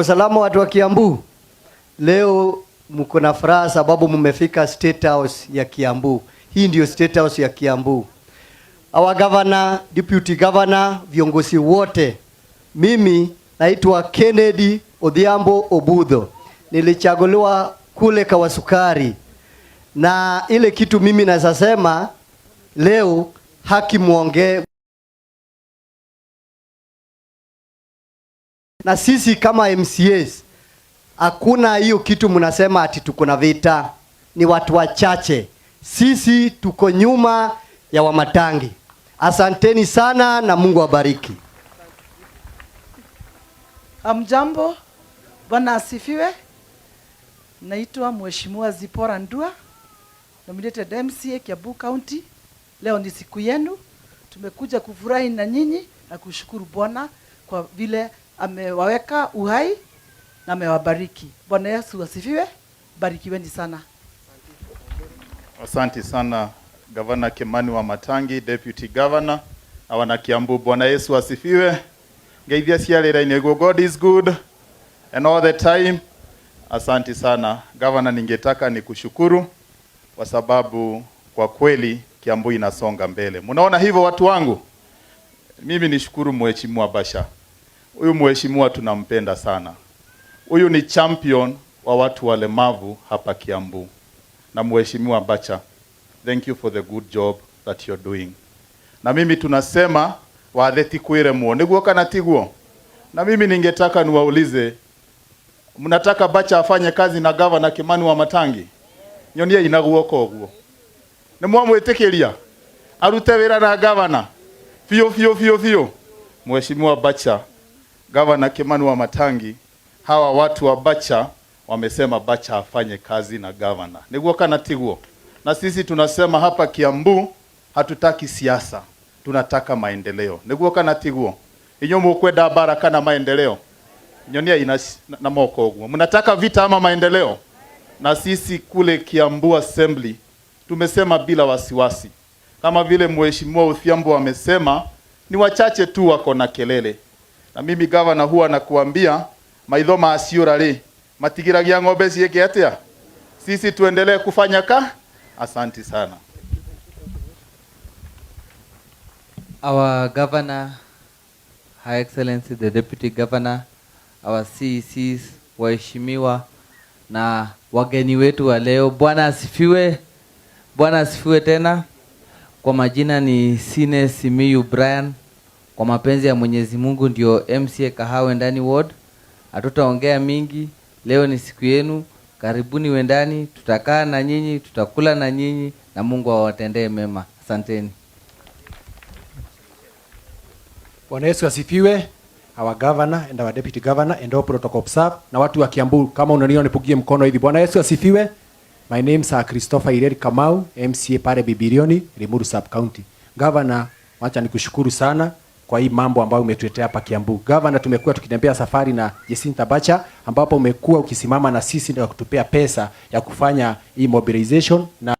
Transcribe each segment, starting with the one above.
Salama watu wa Kiambu. Leo mko na furaha sababu mmefika State House ya Kiambu. Hii ndio State House ya Kiambu. Our governor, deputy governor, viongozi wote. Mimi naitwa Kennedy Odhiambo Obudho. Nilichaguliwa kule Kawasukari. Na ile kitu mimi naweza sema leo, haki muongee na sisi kama MCAs, hakuna hiyo kitu mnasema ati tuko na vita. Ni watu wachache. Sisi tuko nyuma ya Wamatangi. Asanteni sana na Mungu awabariki. Hamjambo, Bwana asifiwe. Naitwa Mheshimiwa Zipora Ndua, nominated MCA Kiambu County. Leo ni siku yenu, tumekuja kufurahi na nyinyi na kushukuru Bwana kwa vile amewaweka uhai na amewabariki. Bwana Yesu asifiwe, barikiweni sana. Asante sana, Gavana Kimani Wamatangi, Deputy Governor, na wana Kiambu. Bwana Yesu asifiwe. Ngeithia ciarĩra-inĩ. God is good and all the time. Asante sana, Gavana, ningetaka nikushukuru kwa sababu kwa kweli Kiambu inasonga mbele. Mnaona hivyo, watu wangu? Mimi nishukuru Mheshimiwa Basha. Huyu mheshimiwa tunampenda sana. Huyu ni champion wa watu walemavu hapa Kiambu. Na Mheshimiwa Bacha, thank you for the good job that you're doing. Na mimi tunasema wathe ti kwiremwo, niguo kana tiguo? Na mimi ningetaka niwaulize, mnataka Bacha afanye kazi na Governor Kimani Wamatangi? Nyonie ina guoko uguo. Nĩ mwamwĩtĩkĩria arute wĩra na governor biũ biũ biũ biũ? Mheshimiwa Bacha, Governor Kimani Wamatangi, hawa watu wa Bacha wamesema Bacha afanye kazi na governor. Niguo kana tiguo? Na sisi tunasema hapa Kiambu hatutaki siasa, tunataka maendeleo. Niguo kana tiguo? Inyo mukwenda bara kana maendeleo? Nyonia ina na moko uguo. Mnataka vita ama maendeleo? Na sisi kule Kiambu Assembly tumesema bila wasiwasi, kama vile Mheshimiwa Odhiambo amesema, ni wachache tu wako na kelele. Na mimi, governor, huwa nakuambia maitho maciũra rĩ matigiragia ng'ombe ciĩke atia? Sisi tuendelee kufanya ka. Asanti sana. Our governor, Her Excellency the Deputy Governor, our CECs, waheshimiwa na wageni wetu wa leo, Bwana asifiwe. Bwana asifiwe tena. Kwa majina ni Sine Simiyu Brian. Kwa mapenzi ya Mwenyezi Mungu ndio MCA Kahawa Wendani Ward. Hatutaongea mingi. Leo ni siku yenu. Karibuni Wendani, tutakaa na nyinyi, tutakula na nyinyi na Mungu awatendee mema. Asanteni. Bwana Yesu asifiwe. Our governor and our deputy governor and all protocol observed. Na watu wa Kiambu, kama unaniona nipugie mkono hivi. Bwana Yesu asifiwe. My name is Christopher Ireri Kamau, MCA pale Bibirioni, Limuru Sub County. Governor, wacha nikushukuru sana kwa hii mambo ambayo umetuletea hapa Kiambu. Governor, tumekuwa tukitembea safari na Jacinta Bacha ambapo umekuwa ukisimama na sisi na kutupea pesa ya kufanya hii mobilization na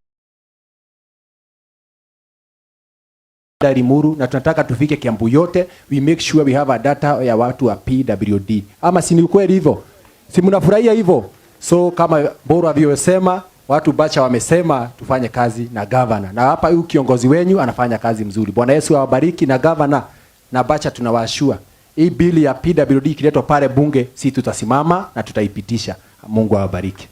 Limuru, na tunataka tufike Kiambu yote. We make sure we have a data ya watu wa PWD. Ama si ni ukweli hivyo? Si mnafurahia hivyo? So kama Boro alivyosema, watu Bacha wamesema tufanye kazi na governor. Na hapa huyu kiongozi wenyu anafanya kazi mzuri. Bwana Yesu awabariki. Na governor na Bacha tunawashua, hii bili ya PWD ikiletwa pale bunge, si tutasimama na tutaipitisha. Mungu awabariki.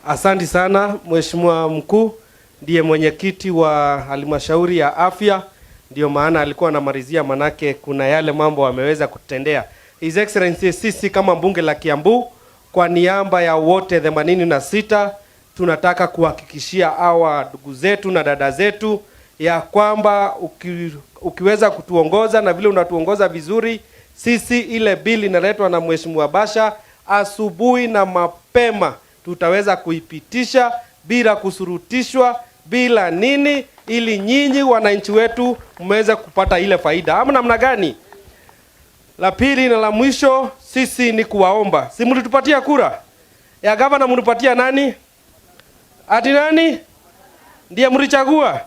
Asante sana, Mheshimiwa Mkuu, ndiye mwenyekiti wa halmashauri ya afya, ndio maana alikuwa anamalizia, manake kuna yale mambo ameweza kutendea. His Excellency, sisi kama bunge la Kiambu kwa niaba ya wote 86 tunataka kuhakikishia hawa ndugu zetu na dada zetu ya kwamba ukiweza kutuongoza na vile unatuongoza vizuri, sisi ile bili inaletwa na Mheshimiwa Basha asubuhi na mapema tutaweza kuipitisha bila kusurutishwa, bila nini, ili nyinyi wananchi wetu mweze kupata ile faida, ama namna gani? La pili na la mwisho, sisi ni kuwaomba, si mlitupatia kura ya gavana? Mlipatia nani? Ati nani ndiye mlichagua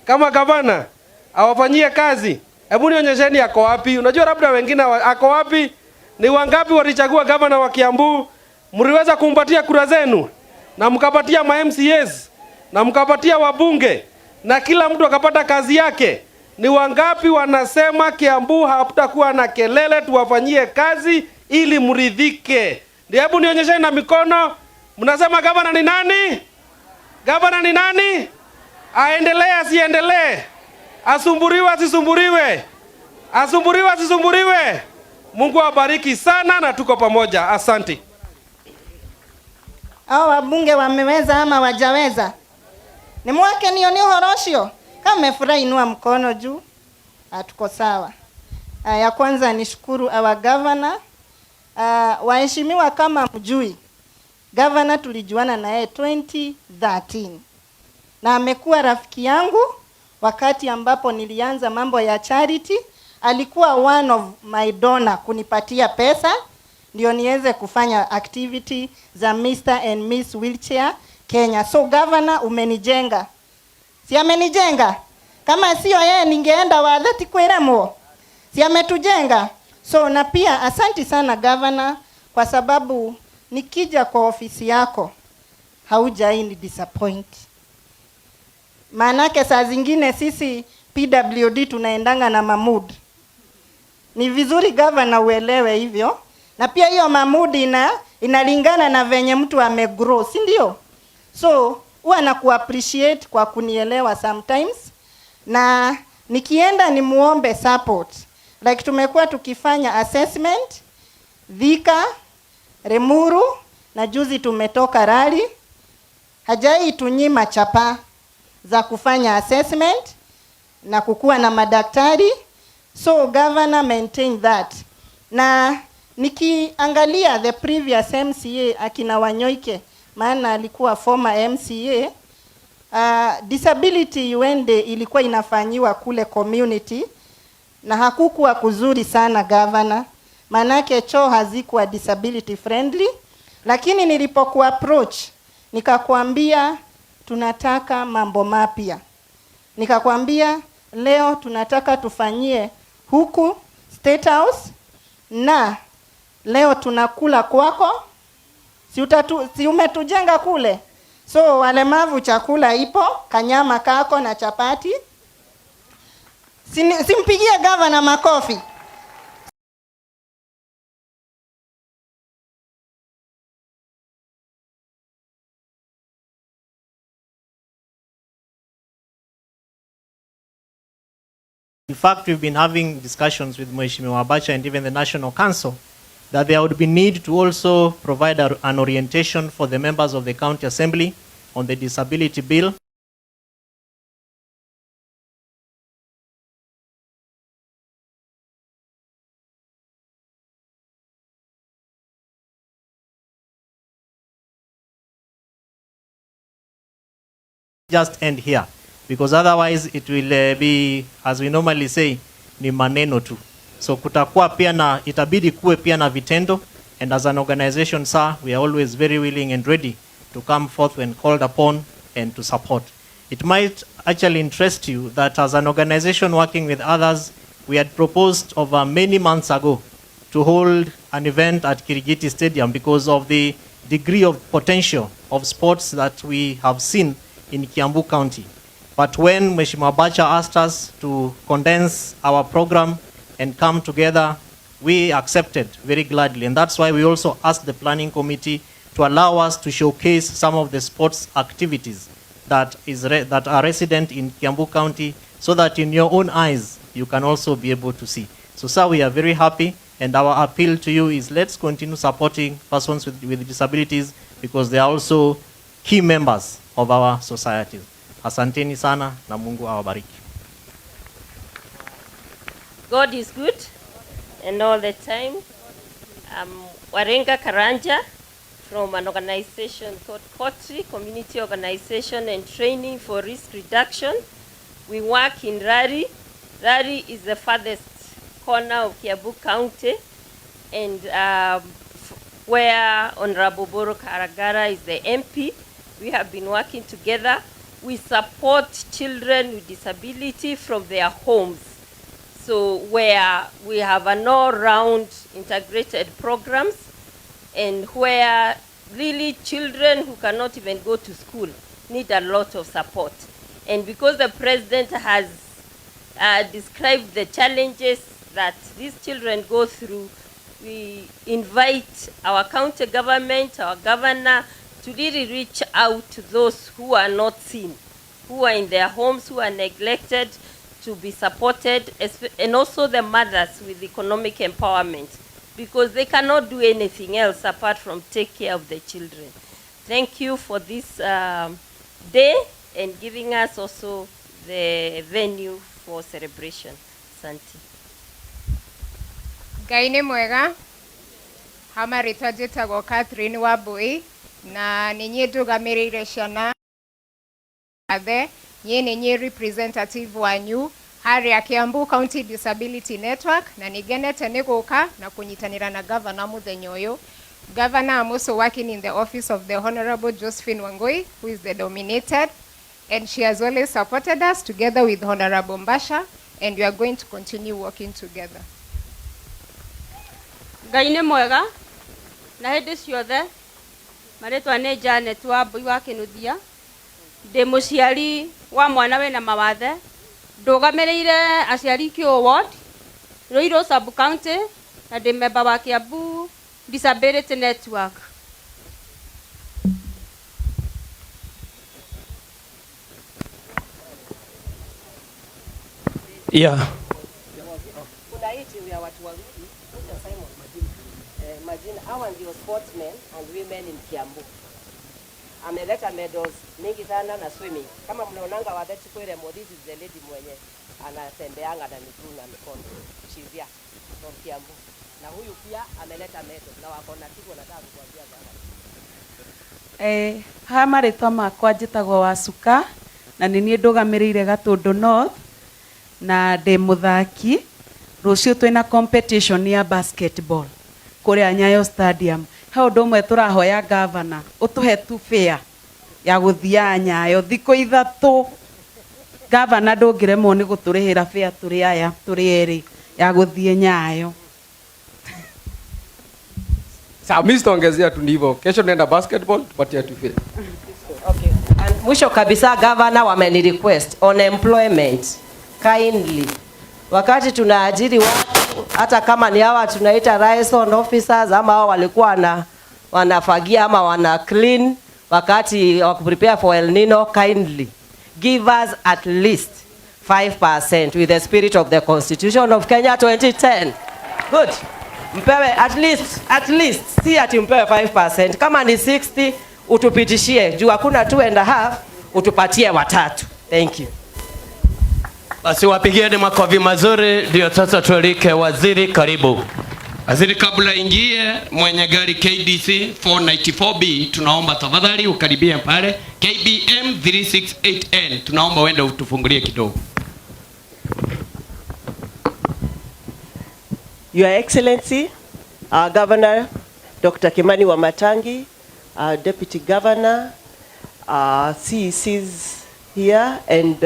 kama gavana awafanyie kazi? Hebu nionyesheni ako wapi? Unajua labda wengine ako wapi? Ni wangapi walichagua gavana wa Kiambu? Mliweza kumpatia kura zenu na mkapatia ma MCAs na mkapatia wabunge na kila mtu akapata kazi yake. Ni wangapi wanasema Kiambu hakutakuwa na kelele, tuwafanyie kazi ili mridhike? Ndio, hebu nionyesheni na mikono. Mnasema gavana ni nani? Gavana ni nani? Aendelee asiendelee? Asumburiwe asisumburiwe? Asumburiwe asisumburiwe? Mungu awabariki sana na tuko pamoja. Asante. Hao wabunge wameweza ama wajaweza? Ni mwake niyo ni uhoro ucio? Kama mmefurahi inua mkono juu. Tuko sawa. Ya kwanza nishukuru our governor. Waheshimiwa, kama mjui, governor tulijuana na yeye 2013. Na amekuwa rafiki yangu wakati ambapo nilianza mambo ya charity. Alikuwa one of my donor kunipatia pesa ndio niweze kufanya activity za Mr and Miss Wheelchair Kenya. So governor, umenijenga. Si amenijenga? Kama sio yeye ningeenda wadhati kwiremwo. Si ametujenga? So na pia asanti sana governor, kwa sababu nikija kwa ofisi yako haujaini disappoint. Maanake saa zingine sisi PWD tunaendanga na mamud. Ni vizuri governor uelewe hivyo. Na pia hiyo mamudi inalingana na venye mtu amegrow, si ndio? So huwa na ku-appreciate kwa kunielewa sometimes. Na nikienda nimuombe support. Like tumekuwa tukifanya assessment Thika, Limuru, na juzi tumetoka Rari. Hajai tunyima chapa za kufanya assessment na kukuwa na madaktari. So governor maintain that. Na nikiangalia the previous MCA akina Wanyoike, maana alikuwa former MCA, disability uende ilikuwa inafanyiwa kule community na hakukuwa kuzuri sana governor, manake choo hazikuwa disability friendly. Lakini nilipoku approach nikakwambia tunataka mambo mapya, nikakwambia leo tunataka tufanyie huku State House na leo tunakula kwako, si umetujenga kule. So walemavu chakula ipo, kanyama kako na chapati. Simpigie governor makofi. In fact, we've been having discussions with Mheshimiwa Abacha and even the National Council that there would be need to also provide an orientation for the members of the County Assembly on the disability bill. Just end here, because otherwise it will be, as we normally say, ni maneno tu. So kutakuwa pia na, itabidi kuwe pia na vitendo, and as an organization, sir, we are always very willing and ready to come forth when called upon and to support. It might actually interest you that as an organization working with others, we had proposed over many months ago to hold an event at Kirigiti Stadium because of the degree of potential of sports that we have seen in Kiambu County. But when Mheshimiwa Abacha asked us to condense our program and come together, we accepted very gladly. And that's why we also asked the planning committee to allow us to showcase some of the sports activities that are resident in Kiambu County, so that in your own eyes, you can also be able to see. So, sir, we are very happy, and our appeal to you is let's continue supporting persons with disabilities, because they are also key members of our societies. Asanteni sana na Mungu awabariki. God is good and all the time. I'm Warenga Karanja from an organization called COTRI, Community Organization and Training for Risk Reduction. We work in Rari. Rari is the farthest corner of Kiambu County, and where Honorable Boro Karagara is the MP. We have been working together. We support children with disability from their homes. So where we have an all-round integrated programs and where really children who cannot even go to school need a lot of support. And because the president has described the challenges that these children go through, we invite our county government, our governor, to really reach out to those who are not seen, who are in their homes, who are neglected, to be supported, and also the mothers with economic empowerment, because they cannot do anything else apart from take care of the children. Thank you for this day and giving us also the venue for celebration. Asante. Ngai nĩ mwega. Ha marĩtwa njĩtagwo Catherine Wambui na nĩ niĩ ndũgamĩrĩire ciana athe. Niĩ nĩ niĩ representative wanyu harĩa Kiambu County Disability Network, na nĩ ngenete nĩ gũka na kũnyitanĩra na governor mũthenya ũyũ. Governor, I'm also working in the office of the Honorable Josephine Wangui, who is the nominated, and she has always supported us together with Honorable Mbasha, and we are going to continue working together. Ngai nĩ mwega na hĩndĩ ciothe. Marĩtwa nĩ Janet Wambui wa Kĩnuthia, ndĩ mũciari wa mwana wĩna mawathe, ndũgamĩrĩire aciari Q ward, Ruiru sub county, na ndĩ member wa Kiambu Disability Network. Yeah. Kuna hii timu ya watu wawili, Mr. Simon. Majina hawa ndio sportsmen and women in Kiambu. Ameleta medals mingi sana na swimming. Kama mnaonanga Watheci kwire, this is the lady mwenye anatembeanga na miguu na mikono. She's here from Kiambu. Na huyu pia ameleta medal na wako na kitu wanataka kukuambia baba. Ha marĩtwa makwa njĩtagwo Wacuka na nĩ niĩ ndũgamĩrĩire Gatũndũ North na ndĩ mũthaki. Rũciũ twĩna competition ya basketball kũrĩa Nyayo Stadium. He ũndũ ũmwe tũrahoya governor, ũtũhe tu fare ya gũthiaga Nyayo thikũ 3. Governor, ndũngĩremwo nĩ gũtũrĩhĩra fare tũrĩ aya tũrĩ erĩ ya gũthiĩ Nyayo. Sawa, mimi sitaongezea tu, ni hivyo. Kesho tunaenda basketball, tupatie tu fare. Okay. And mwisho kabisa, governor, wameni request on employment, kindly. Wakati tunaajiri watu, hata kama ni hawa tunaita liaison officers ama hao walikuwa wanafagia ama wana clean wakati wa prepare for El Nino, kindly give us at least 5% with the spirit of the Constitution of Kenya 2010. Good. Mpewe at least, si ati mpewe 5%. Kama ni 60 utupitishie, juu hakuna 2.5, utupatie watatu. Thank you. Basi wapigieni makofi mazuri, ndio sasa tualike waziri, karibu. Waziri, kabla ingie, mwenye gari KDC 494B, tunaomba tafadhali ukaribie pale. KBM 368N, tunaomba uende utufungulie kidogo. Your Excellency, our Governor, Dr. Kimani Wamatangi, our Deputy Governor, our CECs here and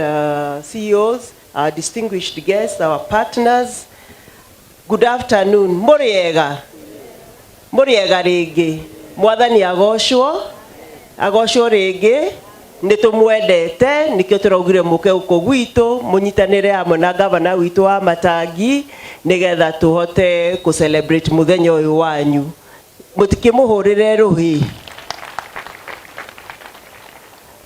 CEOs, our distinguished guests, our partners, good afternoon. Muriega. Muriega rĩngĩ. Mwathani agocwo, agocwo rĩngĩ. Nĩ tũmwendete, nĩkĩo tũraugire mũke gũkũ gwitũ, mũnyitanĩre hamwe na gavana witũ wa Matangi, nĩgetha tũhote kũ celebrate mũthenya ũyũ wanyu. Mũtikĩmũhũrĩre rũhĩ.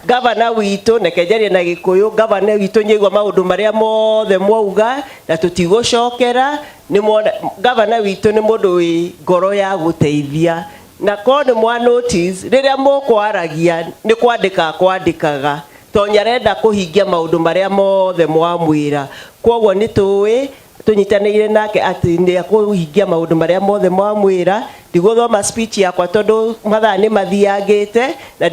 Gavana witũ, reke njarie na Gĩkũyũ, gavana witũ nyaigua maũndũ marĩa mothe mwauga na tũtigũcokera. Nĩ mwona gavana witũ nĩ mũndũ wĩ ngoro ya gũteithia, na korwo nĩ mwa notice rĩrĩa mũkwaragia nĩ kwandĩka kwandĩkaga, tondũ nĩarenda kũhingia maũndũ marĩa mothe mwamwĩra. Koguo nĩ tũĩ tũnyitanĩire nake atĩ nĩ ekũhingia maũndũ marĩa mothe mwamwĩra. Ndigũthoma speech yakwa tondũ mathaa nĩ mathiangĩte na